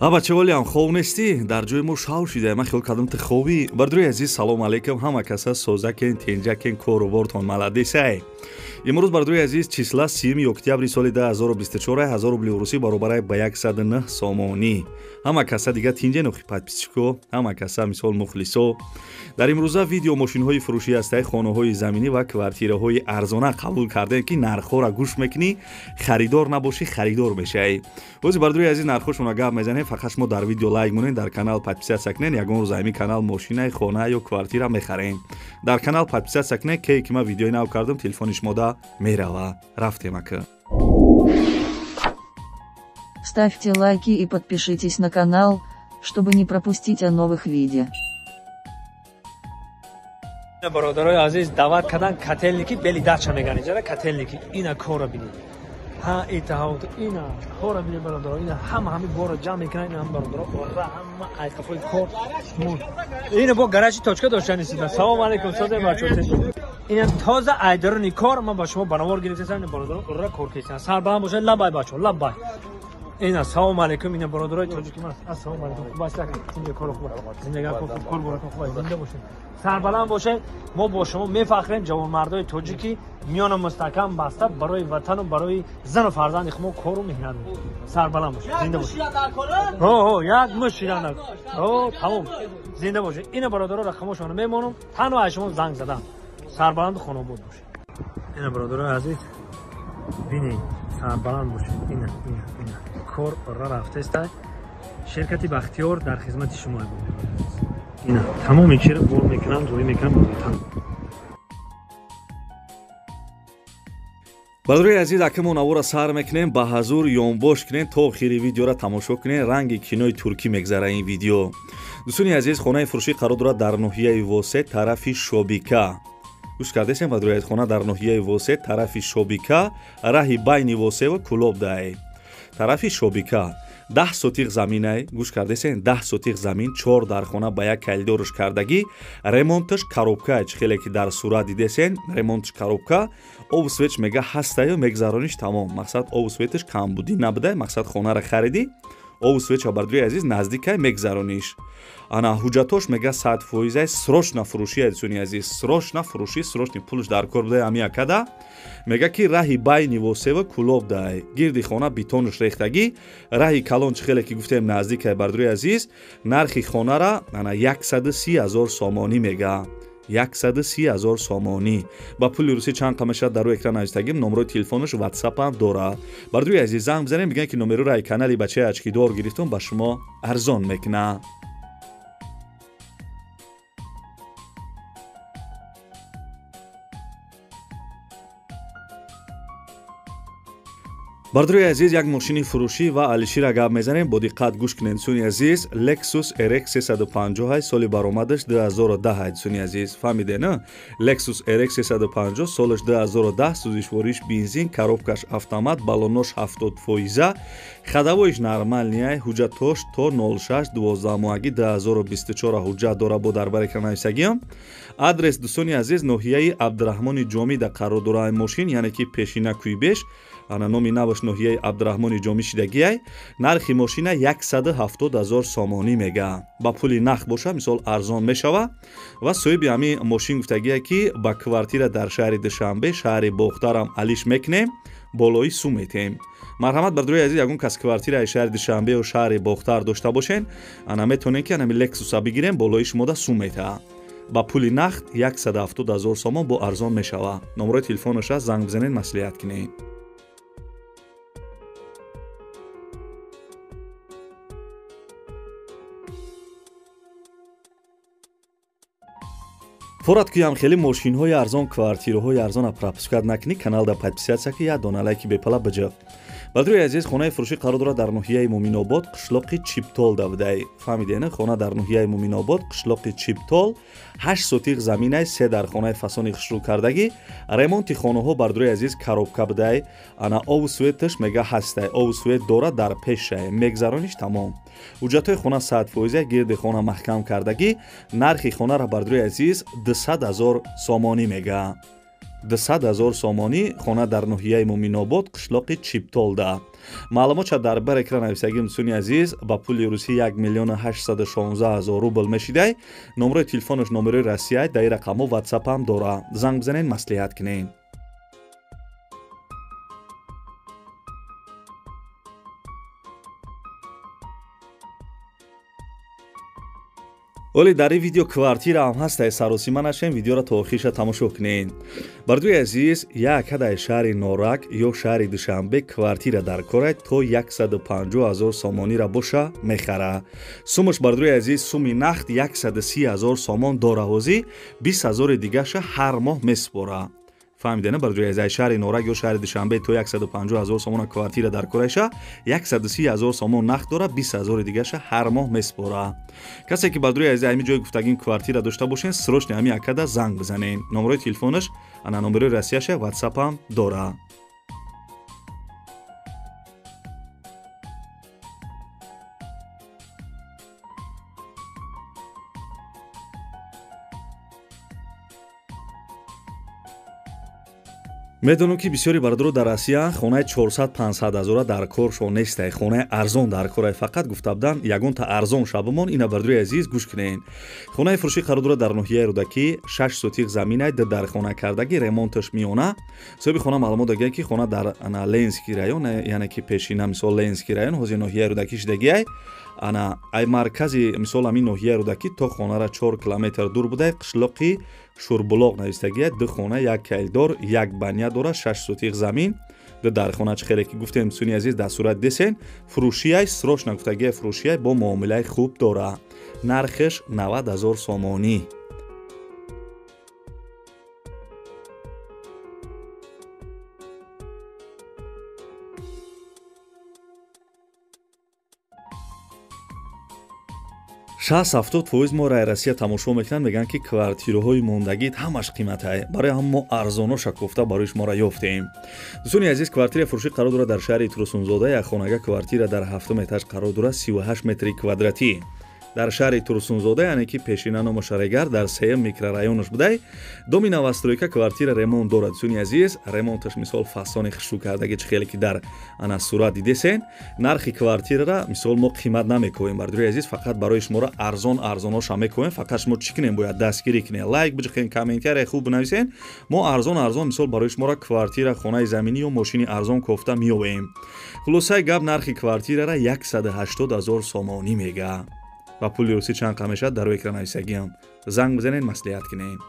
Бачаволиам хов нестӣ? Дар ҷои мо шав шида. Ман хиёл кардам ту ховӣ. Бардорои азиз, салом алейкум. Ҳама каса созакен, тенҷакен, корубортон маладесай. Имрӯз, бардорои азиз, числа 3 октябри соли 2024, 1000 рубли русӣ баробарай ба 109 сомонӣ. Ҳама каса дига тинҷен охи подписчико, ҳама каса мисол мухлисо. Дар имрӯза видео мошинҳои фурӯшӣ ҳастаи хонаҳои заминӣ ва квартираҳои арзона қабул кардем, ки нархҳоро гӯш мекунӣ, харидор набошӣ, харидор мешавӣ. Бози бардорои азиз, нархҳошонро гап мезанем, фақат шумо дар видео лайк монед, дар канал подписаться кунед, ягон рӯз ҳамин канал мошинаи, хона ё квартира мехарем. Дар канал подписаться кунед, ке ки ман видеои нав кардам, телефони шумода мерава. Рафтем ака. Ставьте лайки и подпишитесь на канал, чтобы не пропустить о новых видео. Бародарои азиз, даъват кардан котельники бели дача меган иҷара котельники. Ина корро бинед. Ҳа итаҳот ина корро бинед бародаро. Ина ҳама ҳами борро ҷамъ мекунанд, ина ҳам бародаро ора ҳама айқафои кор. Ина бо гаражи точка доштани сида. Салом алейкум, созе бачо. Ина тоза айдарони кор ман ба шумо банавор гирифтам, ина бародаро ора кор кесан. Сарбаланд бошед, лабай бачо, лабай. Ина салом алейкум, ина бародарои тоҷики ман. Ассалому алейкум. Хуб аст, инҷо кор хуб аст. Зиндагӣ хуб, кор борака хуб аст. Зинда бошед. Сарбаланд бошед. Мо бо шумо мефахрем, ҷавонмардои тоҷикӣ миёна мустаҳкам баста барои ватану барои зану фарзанди худ кору меҳнат мекунем. Сарбаланд бошед, зинда бошед. Ҳо, ҳо, як муш шидан. Ҳо, тамом. Зинда бошед. Ина бародаро рақамошонро мемонам, танҳо аз шумо занг задам. Сарбаланду хонобод бошед. Ина бародарои азиз, бинед, сарбаланд бошед. Ина, ина, ина. Кор ора рафтеста. Ширкати Бахтиёр дар хизмати шумо азиз. Ина тамоми чиро бор мекунам, ҷорӣ мекунам ба ватан. Бародарои азиз, ака мо навора сар мекунем, ба ҳазур ёнбош кунем, то охири видеоро тамошо кунем. Ранги кинои туркӣ мегзара ин видео. Дӯстони азиз, хонаи фурӯшӣ қарор дорад дар ноҳияи Восе, тарафи Шобика. Гӯш кардесем, бародарои азиз, хона дар ноҳияи Восе, тарафи Шобика, раҳи байни Восе ва Кулоб дай. Тарафи Шобика. 10 сотиқ заминай, гӯш кардесен, 10 сотиқ замин, 4 дар хона ба як калидорш кардагӣ, ремонташ коробка, чӣ хеле ки дар сурат дидесен, ремонташ коробка, об свеч мега ҳастаю мегзарониш тамом. Мақсад об светаш камбудӣ набудай, мақсад хонаро харидӣ, об свеча бардорои азиз наздикай мегзарониш. Ана ҳуҷҷатош мега 100% срочно фурӯшӣ, дӯстони азиз, срочно фурӯшӣ, срочно пулш дар кор будай ами акада. Мега ки раҳи байни Восева Кулоб дай. Гирди хона бетонш рехтагӣ, раҳи калон чӣ хеле ки гуфтем наздикай бардорои азиз, нархи хонара ана 130 000 сомонӣ мега. 130 000 сомонӣ. Ба пули русӣ чанд қа мешавад дар рӯи экран навиштагим, номерои телефонаш WhatsApp ҳам дорад. Бардорои азиз, занг бизанем, бигӯянд ки номероро ай канали бачаи очкидор гирифтум, ба шумо арзон мекунад. Бардорои азиз, як мошини фурӯшӣ ва Алишира гап мезанем, бо диққат гӯш кунед дӯстони азиз. Lexus RX 350 соли баромадаш 2010 дӯстони азиз, фаҳмиде на? Lexus RX 350 солаш 2010, сӯзишвориш бензин, коробкаш автомат, баллонош 70%, ходовоиш нормальный, ҳуҷҷатош то 06/12 моҳаги 2024 ҳуҷҷат дора, бо дар бар экран нависагиам. Адрес дӯстони азиз, ноҳияи Абдураҳмони Ҷомӣ да қарор дора мошин, яъне ки пешина Куйбеш, ана номи наваш ноҳияи Абдураҳмони Ҷомӣ шидагиай. Нархи мошина 170 000 сомонӣ мега. Ба пули нақд боша, мисол арзон мешава. Ва соҳиби ҳамин мошин гуфтагие ки ба квартира дар шаҳри Душанбе, шаҳри Бохтарам алиш мекунем, болои сум метем. Марҳамат бардорои азиз, ягон кас квартираи шаҳри Душанбе ё шаҳри Бохтар дошта бошен, ана метавонем ки анами Lexus-а бигирем, болои шумода сум мета. Ба пули нақд 170 000 сомон бо арзон мешава. Номерои телефонаш аст, занг бизанед, маслиҳат кунед. Форат куям хеле мошинҳои арзон, квартираҳои арзона пропускат накунӣ, каналда подписаться ки, як дона лайки бепала биҷа. Бардорои азиз, хонаи фурӯшӣ қарор дорад дар ноҳияи Муминобод, қишлоқи Чиптол давидай. Фаҳмидед, на? Хона дар ноҳияи Муминобод, қишлоқи Чиптол, 8 сотиқ заминай, 3 дар хонаи фасони хушрӯ кардагӣ. Ремонти хонаҳо бардорои азиз коробка будай. Ана обу светаш мега ҳастай, обу свет дорад дар пешай, мегзарониш тамом. Ҳуҷҷатҳои хона 100%, гирди хона маҳкам кардагӣ. Нархи хонара бардорои азиз 200 000 сомонӣ мега. 200 000 сомонӣ. Хона дар ноҳияи Муминобод, қишлоқи Чиптолда. Маълумотша дар бар экран нависагим дӯстони азиз. Ба пули русӣ 1 816 000 рубл мешидай. Номерои телефонаш номерои Россия, дар ин рақамҳо WhatsApp ҳам дора. Занг бизанед, маслиҳат кунед. Оли дар ин видео квартира ҳам ҳастай, саросима нашем, видеоро то охирша тамошо кунед. Бардуи азиз, як ҳадай шаҳри Норак ё шаҳри Душанбе квартира дар корай то 150 000 сомонира боша мехара. Сумаш бардуи азиз, суми нахт 130 000 сомон дора, ҳозӣ 20 000 дигаша ҳар моҳ месупора. Фаҳмидена бардуи азиз, шаҳри Норак ё шаҳри Душанбе то 150 000 сомона квартира дар корайша 130 000 сомон нақд дора, 20 000 дигаша ҳар моҳ месупора. Касе ки бардуи азиз ҳамин ҷои гуфтагин квартира дошта бошен, срочно ҳамин акада занг бизанен. Номерои телефонаш ана номерои Россияша, WhatsApp ҳам дора. Медонам ки бисёри бародаро дар Россия хонаи 400-500 ҳазора дар коршон нестай, хонаи арзон дар корай. Фақат гуфта будан ягонта арзон шабумон. Ина бардори азиз гӯш кунед. Хонаи фурӯшӣ қарор дорад дар ноҳияи Рӯдакӣ, 6 сотиқ заминай, 2 дар хона кардагӣ, ремонташ миёна. Соҳиби хона маълумот дагия ки хона дар Ленский район, яъне ки пешина мисол Ленский район, ҳозир ноҳияи Рӯдакӣ шидагиай. Ана ай маркази мисол ҳамин ноҳияи Рӯдакӣ то хонара 4 километр дур будай, қишлоқи Шурбулоқ навистагия, 2 хона, 1 кайлдор, 1 баня дора, 6 сотиқ замин, 2 дархона. Чӣ хеле ки гуфтем дӯстони азиз, дар сурат десен фурӯшияй срочно гуфтагия, фурӯшияй бо муомилаи хуб дора. Нархеш 90 000 сомонӣ. Шаст-ҳафтод фоиз мо рай Россия тамошо мекунанд, мегӯянд ки квартираҳои мондагит ҳамаш қиматае. Барои ҳам мо арзоноша кофта барои шуморо ёфтем. Дӯстони азиз, квартира фурӯшӣ қарор дорад дар шаҳри Турсунзода, як хонага квартира дар 7 этаж қарор дорад, 38 метри квадратӣ. Дар шаҳри Турсунзода, яъне ки пешина номаш Регар, дар 3 микрорайонаш будай, доми новостройка квартира ремонт дорад. Дӯстони азиз, ремонташ мисол фасони хушрӯ кардаги, чӣ хеле ки дар ана сурат дидесен. Нархи квартирара мисол мо қимат намекоҳем, бардори азиз, фақат барои шуморо арзон арзоноша мекоҳем. Фақат шумо чӣ кунем, бояд дастгирӣ кунем, лайк биҷиқен, комментария хуб бинависен. Мо арзон арзон мисол барои шуморо квартира, хонаи заминӣ ё мошини арзон кофта меёвем. Хулосаи гап, нархи квартирара 180 000 сомонӣ мега. Ба пули русӣ чанд қа мешавад дар экран нависагиам. Занг бизанед, маслиҳат кунед.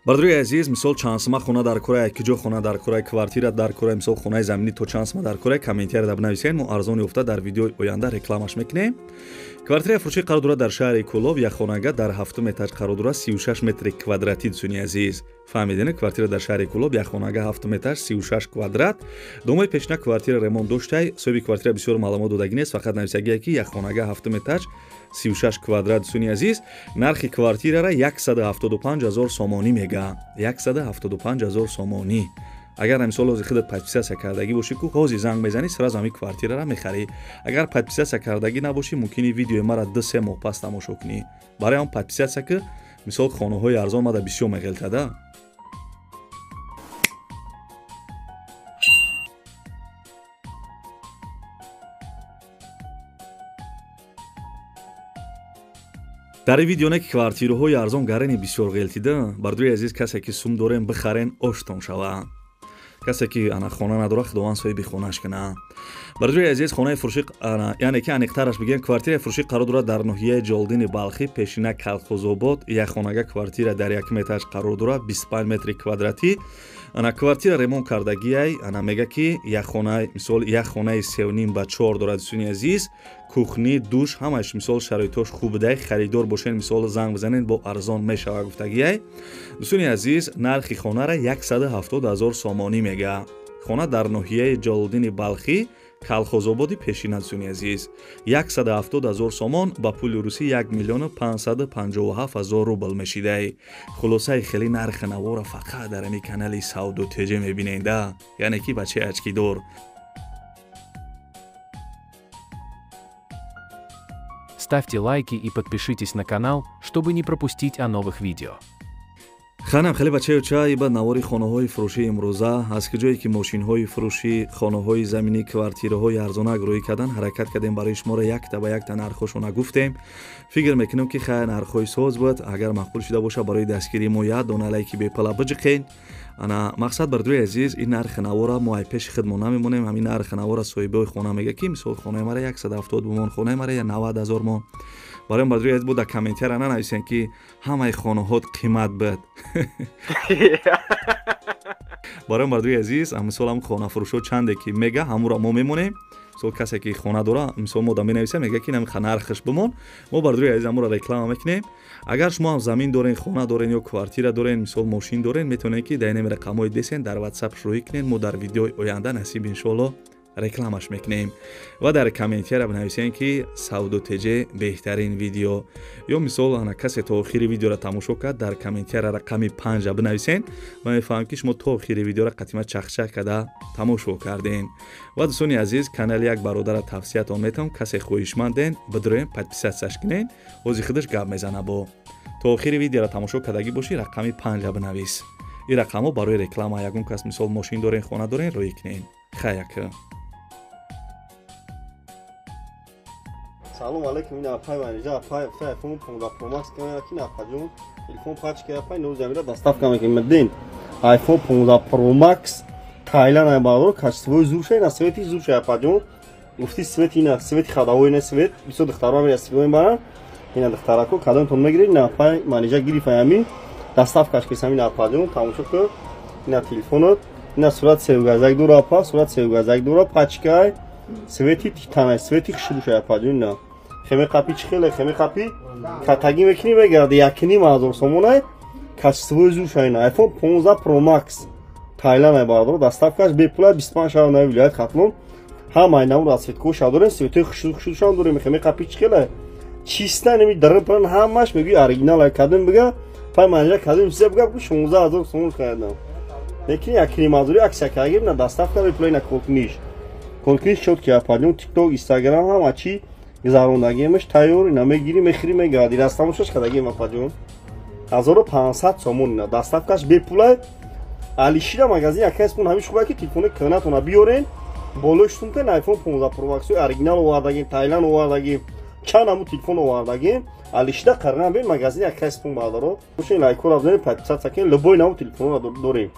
Бардори азиз, мисол чанд сима хона дар кора, киҷо хона дар кора, квартира дар кора, мисол хонаи заминӣ то чанд сима дар кора, комментария бинависед, мо арзон ёфта дар видеои оянда рекламаш мекунем. Квартираи фурӯшӣ қарор дорад дар шаҳри Кӯлоб, як хонага дар 7 этаж қарор дорад, 36 метри квадратӣ. Дӯстони азиз, фаҳмидед, квартира дар шаҳри Кӯлоб, як хонага 7 этаж, 36 квадрат. Домои пешина квартира ремонт доштай. Соҳиби квартира бисёр маълумот додагӣ нест, фақат нависагие ки як хонага 7 этаж, 36 квадрат. Дӯстони азиз, нархи квартирара 175 000 сомонӣ мега. 175 000 сомонӣ. Агар мисол ҳозир худат подписаться кардагӣ бошӣ, ку ҳозир занг мезанӣ, сразу ҳамин квартирара мехарӣ. Агар подписаться кардагӣ набошӣ, мумкини видеои мара 2-3 моҳ пас тамошо кунӣ. Барои ҳам подписаться ки мисол хонаҳои арзон мада бисёр меғелтада. Дар ин видео не ки квартираҳои арзон гарени бисёр ғелтида, бардори азиз, касе ки сум дорем бихарен, оштон шава. Касе ки ана хона надора, худованд соҳиби хонаш куна. Бардори азиз, хонаи фурӯшӣ, яъне ки аниқтараш бигем, квартираи фурӯшӣ қарор дорад дар ноҳияи Ҷолдини Балхӣ, пешина Калхозобод, як хонага квартира дар 1 этаж қарор дорад, 25 метри квадратӣ. Ана квартира ремонт кардагиай, ана мега ки як хона, мисол як хонаи 3.5 ба 4 дорад. Дӯстони азиз, кухни, душ, ҳамааш мисол шароитош хуб будай. Харидор бошен, мисол занг бизанед, бо арзон мешава гуфтагиай. Дӯстони азиз, нархи хонара 170 000 сомонӣ мега. Хона дар ноҳияи Ҷолдини Балхӣ, Калхозободи пешина. Дӯстони азиз, 170 000 сомон ба пули русӣ 1 557 000 рубл мешидай. Хулосаи хеле нархи навора фақат дар ҳамин канали Савдо ТЖ мебиненда, яъне ки бачаи ачкидор. Ставьте лайки и подпишитесь на канал, чтобы не пропустить о новых видео. Ханам хеле бачаюча иба навори хонаҳои фурӯшии имрӯза аз ҷое ки мошинҳои фурӯшӣ, хонаҳои заминӣ, квартираҳои арзонак рӯй кардан, ҳаракат кардем барои шуморо якта ба якта нархҳошона гуфтем. Фикр мекунем ки хайр нархҳои соз буд. Агар маъқул шуда боша, барои дастгирии мо як дона лайки бепала биҷиқен. Ана мақсад, бардои азиз, ин нархи навора мо ай пеши худмон намемонем. Ҳамин нархи навора соҳибои хона мега ки мисол хонаи мара 170 бумон, хонаи мара 90 ҳазор мон. Барои бардои азиз, бо дар комментария нанависем ки ҳамаи хонаҳот қимат буд. Барои бардои азиз, мисол ҳам хонафурӯшо чанде ки мега, ҳамуро мо мемонем. Мисол касе ки хона дора, мисол мо да менависем, мега ки намиха нархаш бимон, мо бардои азиз ҳамуро реклама мекунем. Агар шумо ҳам замин дорен, хона дорен ё квартира дорен, мисол мошин дорен, метавонед ки дар инами рақамҳои десен дар WhatsApp рӯй кунед. Мо дар видеои оянда насиб иншоалло рекламаш мекунем. Ва дар комментария бинависем ки Савдо ТЖ беҳтарин видео, ё мисол ана касе то охири видеоро тамошо кард, дар комментария рақами 5 бинависен. Ма мефаҳмам ки шумо то охири видеоро қатима чахчах карда тамошо кардем. Ва дӯстони азиз, канали як бародара тавсиятон метавон, касе хоҳишманден, бидроем, подписатсияш кунен, ҳози худаш гап мезана. Бо то охири видеоро тамошо кардагӣ бошӣ, рақами 5 бинавис. Ин рақамҳо барои реклама. Ягон кас мисол мошин дорен, хона дорен, рӯй кунен. Хаяка. Салом алейкум, ина апай манижа, апай iPhone 15 Pro Max камера ки напаҷон, телефон пачка апай нӯз замира доставка мекунем. Дин iPhone 15 Pro Max Тайланд ай баро, качествои зурша, ина свети зурша апаҷон. Гуфти свет, ина свети хадавои, ина свет, бисёр духтарон ина свет мебаранд. Ина духтарако кадомтон мегиред, ина апай манижа гириф ами доставкаш ки самин апаҷон, тамошо кун. Ина телефонот, ина сурат севгазак дура апа, сурат севгазак дура, пачкай, свети титанай, свети хушруша апаҷон ина. Хеме қапи чӣ хеле, хеме қапи катагӣ мекунӣ, мегарди 1,5 ҳазор сомонай, качествои зурша ина iPhone 15 Pro Max Тайланд ай бародаро, доставкаш бепула, 25 шаҳр нави вилоят Хатлон. Ҳамаи намуд расцветкоша дорем, светои хушрӯ хушрӯшам дорем. Хеме қапи чӣ хеле чиста, неми дрпран ҳамаш мегӯи оригинал ай. Кадом бига пай манҷа, кадом чиза бига, 16 ҳазор сомон харидам, лекин 1,5 ҳазори аксия кардагим на доставка бепула. Ина колкниш, колкниш чёткий апаҷон, TikTok, Instagram ҳама чӣ гузарондагиемаш тайёр. Ина мегирӣ, мехӯрӣ, мегарди, растамошаш кардагием апаҷон, 1500 сомон, ина доставкаш бепулай. Алишира магазин якаспон ҳамиш хуба ки телефони кӯнатона биёрен, болои сумтен iPhone 15 Pro Max оригинал овардагим, Тайланд овардагим, чанд ҳамун телефон овардагим. Алишида қарнам бин магазин якаспон бардаро. Бошен, лайкора бизанед, подписаться кунед, любой намун телефонро дорем.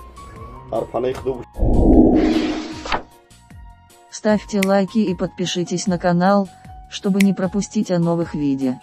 Дар панаи худо. Ставьте лайки и подпишитесь на канал, чтобы не пропустить о новых видео.